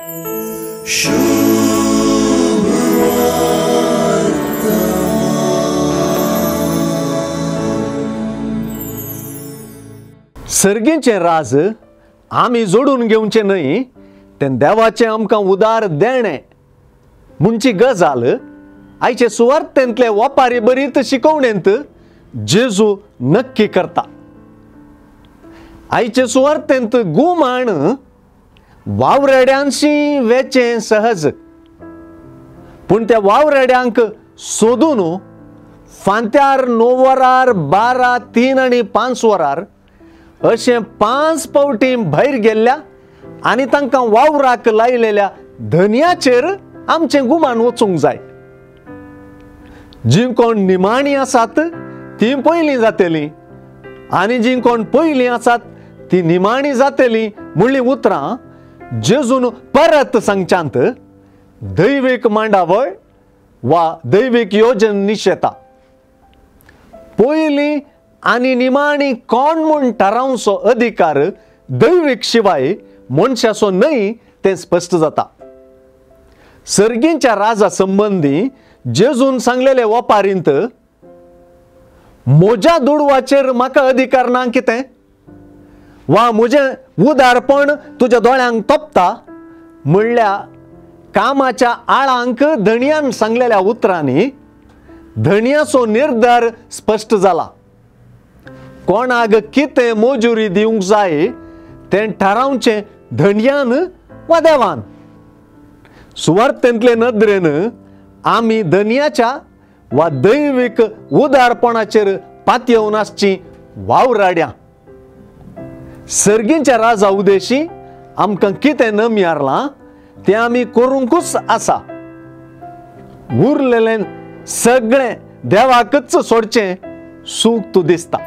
सर्गीचें राज आमी जोडून घेवचें न्हय, तें देवाचें आमकां उदार देणें म्हणची गजाल आयचे सुवार्थेंतले वपारी बरीत शिकोवणेंत जेजू नक्की करता. आयचे सुवार्थेंत गुमाण वावरेड्यांशी वेचें सहज, पूण त्या वावरेड्यांक सोदून फांत्यार 9 वरार 12, 3 आनी 5 वरार अशें 5 पावटी भायर गेल्ल्या आनी तांकां वावराक लायलेल्या धनयाचेर आमचें गुमान वचूंक जाय. जीं कोण निमाणी आसात तीं पयलीं जातलीं आनी जीं कोण पयलीं आसात तीं निमाणी जातलीं म्हणलीं उतरां जेजून परत सांगच्यांत दैवीक मांडावळ वा दैवीक योजन निशेता. पयलीं आनी निमाणी कोण म्हूण थारावचो अधिकार दैवीक शिवाय मनशाचो न्हय तें स्पश्ट जाता. सर्गींच्या राजा संबंदी जेजून सांगलेले वपारींत म्हज्या दुडवाचेर म्हाका अधिकार ना कितें, वा म्हजें उदारपण तुज्या दोळ्यांक तोपता म्हणल्या कामाच्या आळांक धणयान सांगलेल्या उतरांनी धणयाचो निर्धार स्पश्ट जाला. कोणाक कितें मजुरी दिवंक जाय तें थारावचें धणयान वा देवान. सुवार्थेंतले नदरेन आमी धनयाच्या वा दैवीक उदारपणाचेर पातयेवन आसची वावराड्यां. सर्गींच्या राजा उदेशी आमकां कितें नमयारलां तें आमी करूंकूच आसा. उरलेलें सगळें देवाकच सोडचें सूख तूं दिसता.